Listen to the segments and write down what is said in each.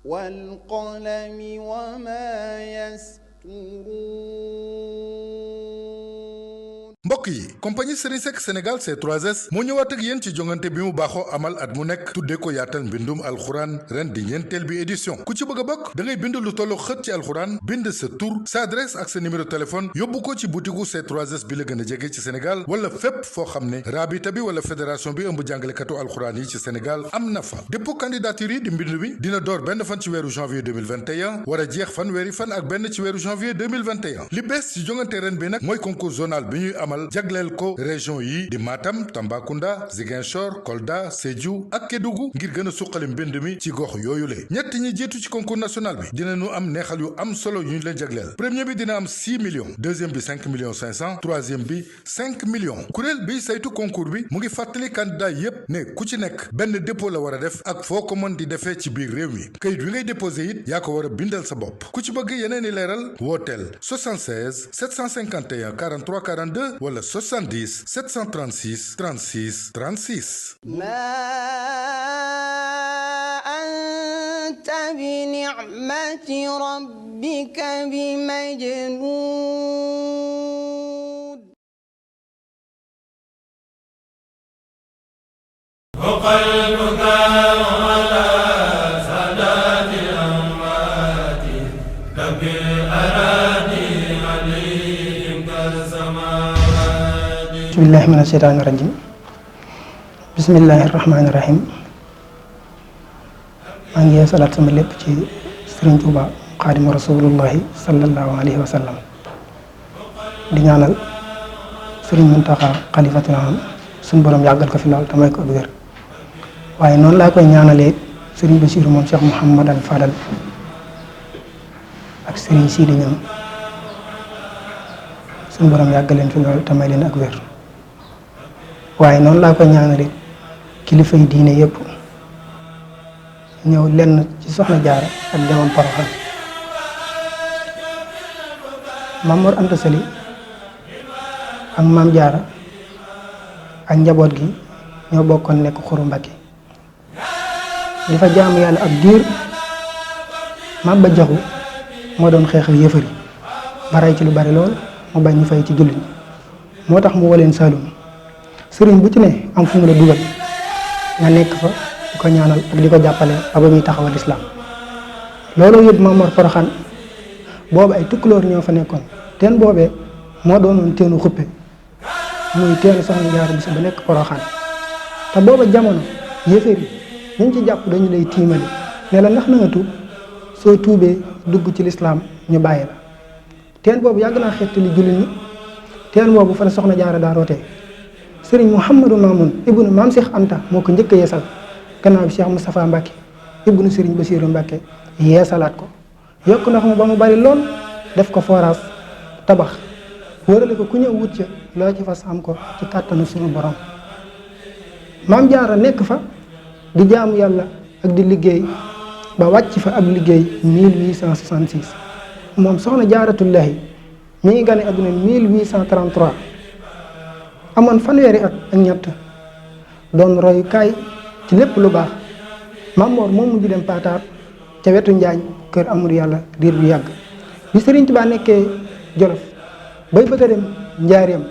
والقلم وما يسطرون. mbokk yi compagnie Serigne Seck Sénégal C3S moo ñëwaat ak yéen ci jongante bi mu baaxoo amal at mu nekk tuddee ko yaatal mbindum alxuraan ren di ñeenteel bi édition ku ci bëgg a bokk da ngay bind lu tollu xët ci alxuraan bind sa tur sa adresse ak sa numéro téléphone yóbbu ko ci butigu C3S bi la gën a jege ci Sénégal wala fépp foo xam ne raabita bi wala fédération bi ëmb jàngalekatu alxuraan yi ci Sénégal am na fa dépôt candidature yi di mbind bi dina door benn fan ci weeru janvier 2021 war a jeex fanweeri fan ak benn ci weeru janvier 2021 li bees ci jongante ren bi nag mooy concours zonal bi ñuy amal jagleel ko région yi di Matam Tambacounda Ziguinchor Kolda Sédhiou ak Kédougou ngir gën a suqali mbind mi ci gox yooyu le ñett ñi jiitu ci concours national bi dinañu am neexal yu am solo yu ñu leen jagleel premier bi dina am 6 millions deuxième bi 5 millions 500 troisième bi 5 millions kuréel bi saytu concours bi mu ngi fàttali candidat yépp ne ku ci nekk benn dépôt la war a def ak foo ko mën di defee ci biir réew mi kayit wi ngay déposé it yaa ko war a bindal sa bopp ku ci bëgg yeneen i leeral wooteel 76 751 43 42 wala 70 736 36 36. أنت بنعمة ربك بمجنون. وقلبك على سادات الأموات كبر أراني عليهم كالسماوات. بسم الله من الشيطان الرجيم. بسم الله الرحمن الرحيم. maa ngi salaat sama lépp ci Serigne Touba Xaadimu Rasulullahi sallallahu alayhi wa sallam di ñaanal Serigne Mountakha xalifatul aam suñu borom yàggal ko fi lool te may ko wér waaye noonu laa koy ñaanalee Serigne Bassirou moom Cheikh Mouhamadou Fadal ak Serigne Sidi ñoom suñu borom yàggal leen fi lool te may leen ak wér waaye noonu laa koy ñaanalee kilifa yi diine yëpp. ñëw lenn ci soxna jaara ak demam Porokhane Maam Mor Anta Sali ak maam jaara ak njaboot gi ñoo bokkoon nekk Xuru Mbàkke di fa jaamu yàlla ab diir maam ba jaxu moo doon xeexal yëfër yi ba rey ci lu bari lool mu bañ ñu fay ci jullit moo tax mu waleen Saalum sëriñ bu ci ne am fu mu la dugal nga nekk fa di ko ñaanal ak di ko jàppale ba muy taxawal islam loolu yëpp Maam Mor Porokhane boobu ay tukkulóor ñoo fa nekkoon teen boobee moo doonoon teenu xuppe muy teenu soxna Jaara Buso ba nekk Porokhane te booba jamono yéeféer yi ñu ci jàpp dañu lay tiimali ne la ndax na nga tuub soo tuubee dugg ci lislaam ñu bàyyi la teen boobu yàgg naa xettali jullit ñi teen boobu fa la soxna Jaara daa rootee sëriñ Mouhamadou Mamoun ibnu Maam Cheikh Anta moo ko njëkk a yeesal gannaaw bi Cheikh Moustapha Mbacke ibnu Serigne Bassirou Mbacke yeesalaat ko yokk ndox mu ba mu bari lool def ko forage tabax wërale ko ku ñëw wut ca loo ci fas am ko ci kàttanu suñu borom maam Jaara nekk fa di jaamu yàlla ak di liggéey ba wàcc fa ab liggéey 1866 moom soxna Jaaratullahi mi ngi gane adduna 1833 amoon fanweeri at ak ñett doon royukaay ci lépp lu baax Maam Mor moom mujj dem Pataar ca wetu Njaañ kër amul yàlla diir bu yàgg bi Sëriñ Tuubaa nekkee Jolof bay bëgg a dem Njaaréem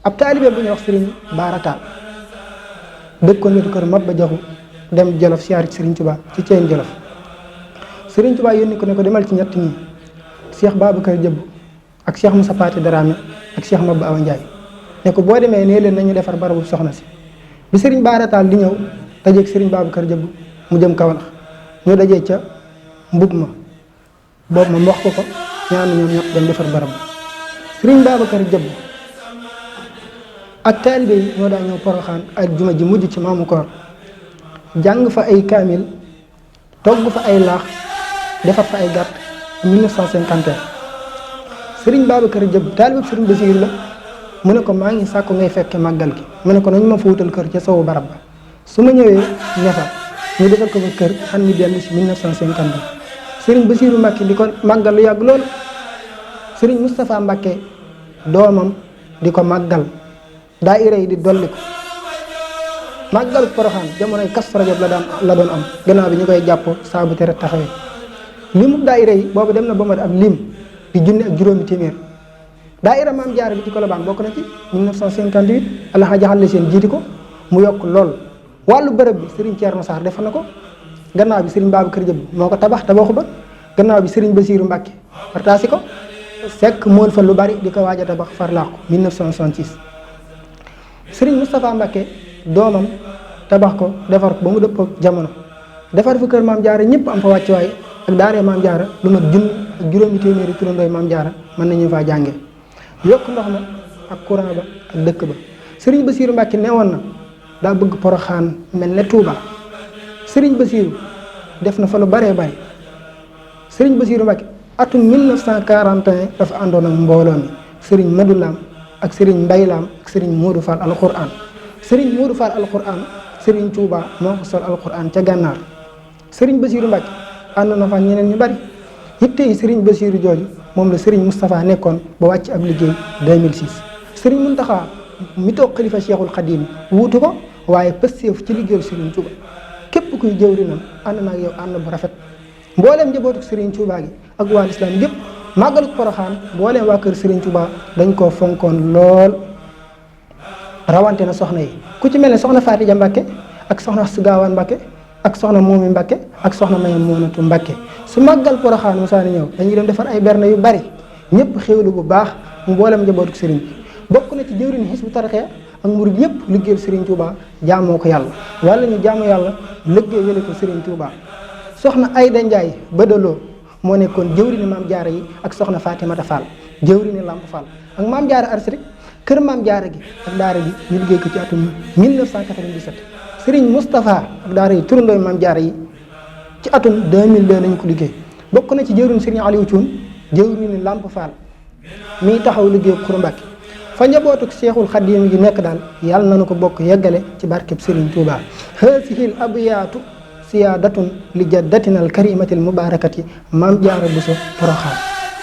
ab taalibe bu ñuy wax Sëriñ Baara Taal dëkkoon wetu kër Mat ba Jaxu dem Jolof siyaar ci Sëriñ Tuubaa ci Ceen Jolof Sëriñ Tuubaa yónni ko ne ko demal ci ñett ñi Cheikh Babacar Jëbb ak Cheikh Moussa Paté Dramé ak Cheikh Mabba Awa Ndiaye ne ko boo demee nee leen nañu defar barabu soxna si bi Sëriñ Baara Taal di ñëw dajeeg Sëriñ Babacar Jëbb mu jëm Kawlax ñu dajee ca mbub ma boobu ma wax ko ko ñaan ñoom ñëpp dem defar barab Sëriñ Babacar Jëbb ak taalibe yi ñoo daa ñëw Porokhane ak juma ji mujj ci maamu koor jàng fa ay kaamil togg fa ay laax defar fa ay gàtt 1951 Sëriñ Babacar Jëbb taalibe Sëriñ Bassirou la mu ne ko maa ngi sàkku ngay fekke màggal gi mu ne ko nañu ma fa wutal kër ca sowu barab ba su ma ñëwee ñafa ñu defal ko fa kër xam ni dellu si 1952 Sëriñ Bassirou Mbacke di ko màggal lu yàgg lool Sëriñ Moustapha Mbacke doomam di ko màggal daayira yi di dolli ko màggalu Poroxaan jamonoy Kazu Rajab la doon am gannaaw bi ñu koy jàpp saa bu tere taxawee limu daayira yi boobu dem na ba mat ab lim di junni ak juróomi téeméer daayira Maam Jaara bi ci Colobane bokk na ci 1958 Alxaaji Xalle Seen jiiti ko mu yokk lool wàllu bërëb bi Serigne Thierno Sarr defal na ko gannaaw bi Serigne Babacar Diop moo ko tabaxu ba gannaaw bi Serigne Bassirou Mbacke partaasi ko fekk mool fa lu bari di ko waaj a tabax farlaax ko 1966 Serigne Moustapha Mbacke doomam tabax ko defar ko ba mu dëppoo jamono defar fa kër Maam Jaara ñëpp am fa wàccuwaay ak daaree Maam Jaara lu mat junni ak juróomi téeméeri turandooy Maam Jaara mën nañu faa jàngee yokk ndox ma ak courant ba ak dëkk ba Serigne Bassirou Mbacke newoon na daa bëgg Poroxaan mel ne Touba Serigne Bassirou def na fa lu baree bari Serigne Bassirou Mbacke atum 1941 dafa àndoon ak mbooloo mi Serigne Madou Lam ak Serigne Mbaye Lam ak Serigne Modou Fall alquran Serigne Modou Fall alquran Serigne Touba moo ko sol alquran ca gànnaar Serigne Bassirou Mbacke ànd na fa ñeneen ñu bari yitte yi Serigne Bassirou jooju moom la Serigne Moustapha nekkoon ba wàcc ab liggéey 2006 Serigne Mountakha mi toog xalifa Cheikhul Khadim wuutu ko waaye pësteef ci liggéeyu Serigne Touba képp kuy jëwrinam ànd na ak yow ànd bu rafet mbooleem njabootu Serigne Touba gi ak waa lislaam gépp màggalu Poroxaan mbooleem waa kër Serigne Touba dañ koo fonkoon lool rawante na soxna yi ku ci mel ne soxna Faatija Mbacke ak soxna Su Gaawaan Mbacke ak soxna Moomi Mbacke ak soxna May Moonatu Mbacke su màggal Poroxaan musaani ñëw dañuy dem defar ay berne yu bari ñëpp xéwlu bu baax mbooleem njabootu Serigne bi bokk na ci jëwriñ Hizbut Tarqiyyah ak murid yëpp liggéeyal Serigne Touba jaamoo ko yàlla wala ñu jaamu yàlla liggéey yële ko Serigne Touba soxna Ayda Ndiaye Badaloo moo nekkoon jëwriñu Maam Jaara yi ak soxna Fatimata Fall jëwriñu Lamp Fall ak Maam Jaara Arsirik kër Maam Jaara gi ak daara gi ñu liggéey ko ci atum 1997 Serigne Moustapha ak daara yi turandooy Maam Jaara yi ci atum 2002 lañu ko liggéey bokk na ci jëwriñu Serigne Aliou Thioune jëwriñu Lamp Fall miy taxaw liggéey Xuru Mbàkke fa njabootuk Seexul Xadiim yi nekk daal yàlla nañu ko bokk yeggale ci barkeb Serigne Touba haasihil abyaatu siyaadatun li jaddatina al karimati al mubarakati Maam Jaara Buso Poroxaan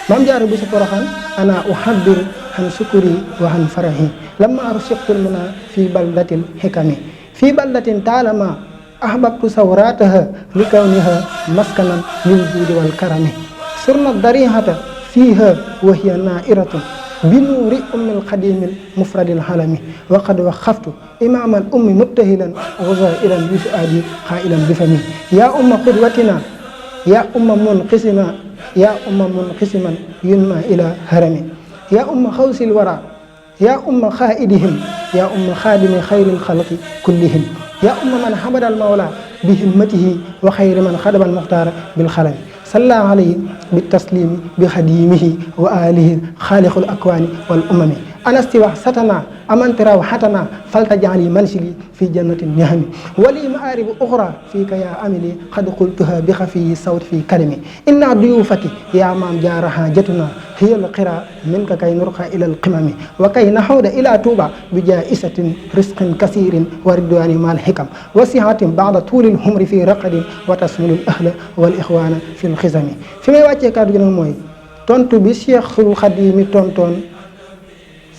Maam Jaara Buso Poroxaan ana uhabbiru an sukuri wa an farahi lamma rusiqtul muna fi baldatil hikami fi baldatin taalama ahbabtu sawrataha li kawniha maskanan lil juudi wal karami surna darihata fiha wa hiya nairatun binuuri ummil xadimil mufradil halami waqad waxaftu imaamal ummi mubtahilan guzailan bi fuaadi xailan bi fami yaa umma qudwatina yaa umma munqisima yaa umma munqisiman yunma ila harami yaa umma xawsil wara yaa umma xaaidihim yaa umma xaadimi xayril xalqi kullihim yaa umma man habadal mawla bi himmatihi wa xayri man xadabal muxtaara bil xalami salla alayhi bi taslimi bi xadimihi wa alihi xaaliqul akwaani wal umami anasti wax satana amantiraw xatana falta jaali mansili fi jannatin nihami wali maaribu uxra fiika ya amili xad qultuha bi xafiyi sawt fi kalimi inna duyufati ya Maam Jaara hajatuna hiya alqira minka kay nurqa ila alqimami wa kay naxuuda ila tuuba bi jaisatin risqin kasirin wa ridwani mal xikam wa sihatin bada tuulil humri fi raqadin wa tasmilul ahla wal ixwana fi lxisami fi may wàccee kàddu gi nag mooy tontu bi Cheikhul Xadimi tontoon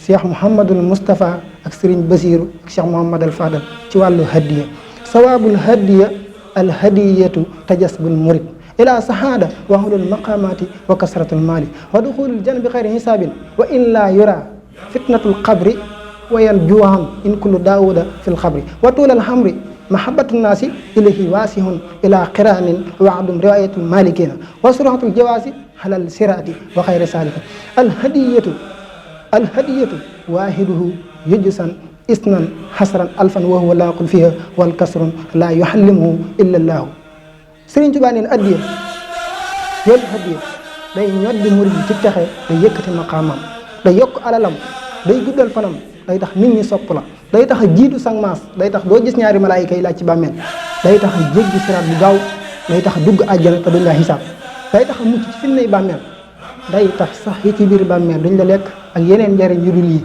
Cheikh Mouhamadul Moustapha ak Serigne Bassirou ak Cheikh Mouhamadul Fadal ci wàllu hadiya sawaabul hadiya al hadiyatu tajasbul murid ila sahada wa hulul maqamati wa kasratul mali wa duxulul janna bi xayri hisabin wa in la yura fitnatul qabri wa yal juwaan in kullu daawuda fil xabri wa tuulal hamri mahabbatu nnaasi ilayhi waasihun ila qiraanin waadum riwayatul malikina wa surahatul jawaasi halal sirati wa xayri salika alhadiyatu waahiduhu yujsan isnan hasran alfan wa huwa laaqul fiha wal kasrun la yuhallimuhu illa allahu Sëriñ Tuubaa neen addiya yoolu hadiya day ñoddi murid ci texe day yëkkati maqaamam day yokk alalam day guddal fanam day tax nit ñi sopp la day tax a jiitu sang maas day tax doo gis ñaari malaayika yi laaj ci bàmmeel day tax a jéggi siraat bu gaaw day tax a dugg àjjana te duñ la xisaab day tax a mucc ci fitnay bàmmeel day tax sax yi ci biir bàmmeel duñ la lekk ak yeneen njariñ yu dul yi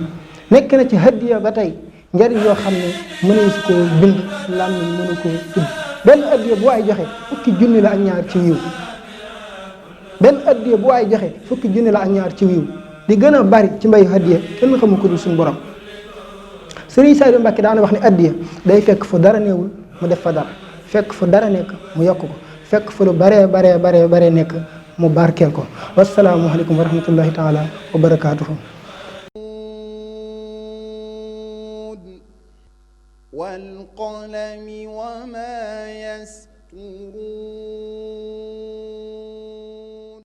nekk na ci hadiya ba tey njariñ yoo xam ne mënees su koo bind làmmiñ mënu koo tudd benn addiya bu waay joxe fukki junni la ak ñaar ci wiiw benn addiya bu waay joxe fukki junni la ak ñaar ci wiiw di gën a bari ci mbayu addiya kenn xamu ko dul suñu borom Serigne Saliou Mbacké daana wax ne addiya day fekk fu dara néewul mu def fa dara, fekk fu dara nekk mu yokk ko, fekk fu lu baree nekk mu barkeel ko. wassalaamu aleykum wa rahmatullahi taala wa barakaatuhu. والقلم وما يسطرون.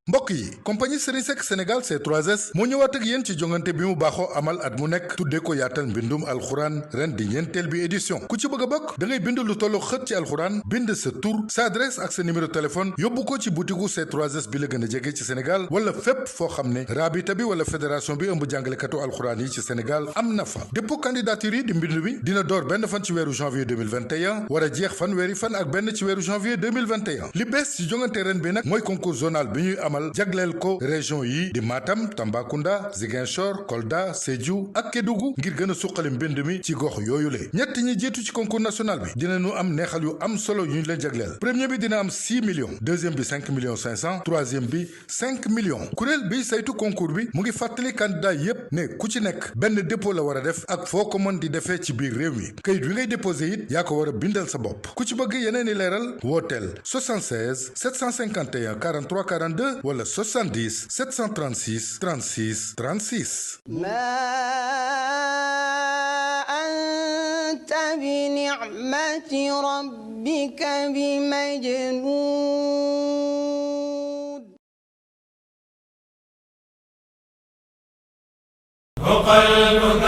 mbokk yi compagnie Serigne Seck Sénégal C3S moo ñëwaat ak yéen ci jongante bi mu baaxoo amal at mu nekk tuddee ko yaatal mbindum alxuraan ren di ñeenteel bi édition ku ci bëgg a bokk da ngay bind lu tollu xët ci alxuraan bind sa tur sa adresse ak sa numéro téléphone yóbbu ko ci butigu C3S bi la gën a jege ci Sénégal wala fépp foo xam ne raabita bi wala fédération bi ëmb jàngalekatu alxuraan yi ci Sénégal am na fa. dépôt candidature yi di mbind bi dina door benn fan ci weeru janvier 2021 war a jeex fanweeri fan ak benn ci weeru janvier 2021 li bees ci jongante ren bi nag mooy concours zonal bi ñuy amal jagleel ko région yi di Matam, Tambacounda, Ziguinchor, Kolda, Sédhiou ak Kédougou ngir gën a suqali mbind mi ci gox yooyu le ñett ñi jiitu ci concours national bi dinañu am neexal yu am solo yu ñu leen jagleel. premier bi dina am 6 millions, deuxième bi 5 millions 500, troisième bi 5 millions. kuréel bi saytu concours bi mu ngi fàttali candidat yépp ne ku ci nekk benn dépôt la war a def ak foo ko mën di defee ci biir réew mi kayit wi ngay déposé it yaa ko war a bindal sa bopp. ku ci bëgg yeneen i leeral wooteel 76 751 43 42 wala 70 736 36 36. ما أنت بنعمة ربك بمجنون. وقلبك